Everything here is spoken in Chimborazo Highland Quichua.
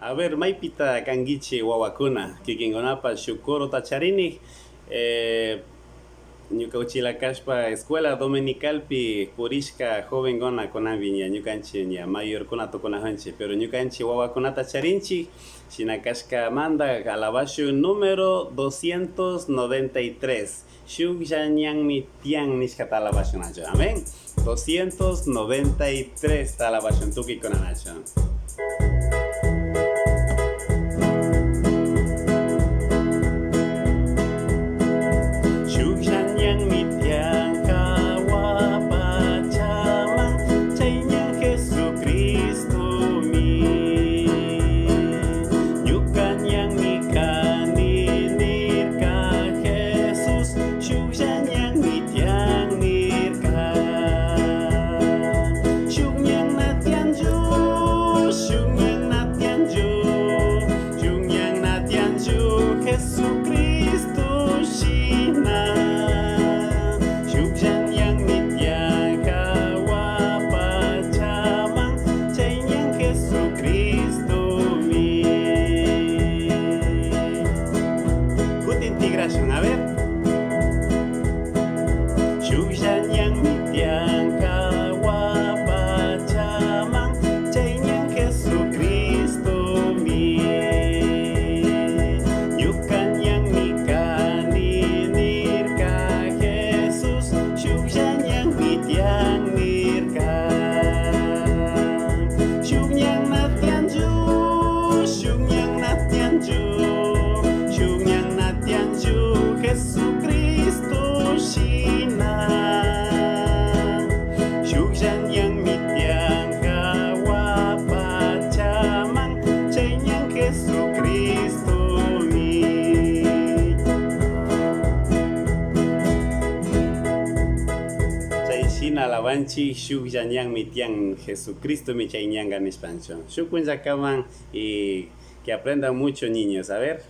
A ver, maypita kankichik wawakuna, kikinkunapash shuk corota charini, ñuka uchila kashpa escuela dominicalpi purishka jovenkuna kunanpi ña ñukanchik ña mayorkuna tukunajunchik, pero ñukanchik wawakunata charinchik, shina kashkamanta alabashun número 293, shuklla ñanmi tiyan nishkata alabashun nachu, amén. 293 ta alabashun tukuykuna nachu. Shuklla ñanmi tiyan jahua pachaman, chay ñan Jesucristomi. Ñuka ñanmi kani nirka Jesús, shuklla ñanmi tiyan nirka. Shuk ñan na tiyanchu, shuk ñan na tiyanchu, shuk ñan na tiyanchu, Jesucristo shina. Shuklla ñanmi tiyan jahua pachaman, chay ñan Jesucristomi. Kutin tigrashun, a ver. Shuklla ñanmi tiyan jahua pachaman, chay ñan Jesucristomi. Ñuka ñanmi kani nirka Jesús, shuklla ñanmi tiyan nirka. Shuk ñan na tiyanchu, shuk ñan na tiyanchu, shuk ñan na tiyanchu, Jesucristo shina. Shuklla ñanmi tiyan jahua pachaman, chay ñan Jesucristomi. Chay shina alabanchik shuklla ñanmi tiyan Jesucristomi chay ñanka nishpanchu. Shuk punllakaman y que aprendan mucho niños, a ver.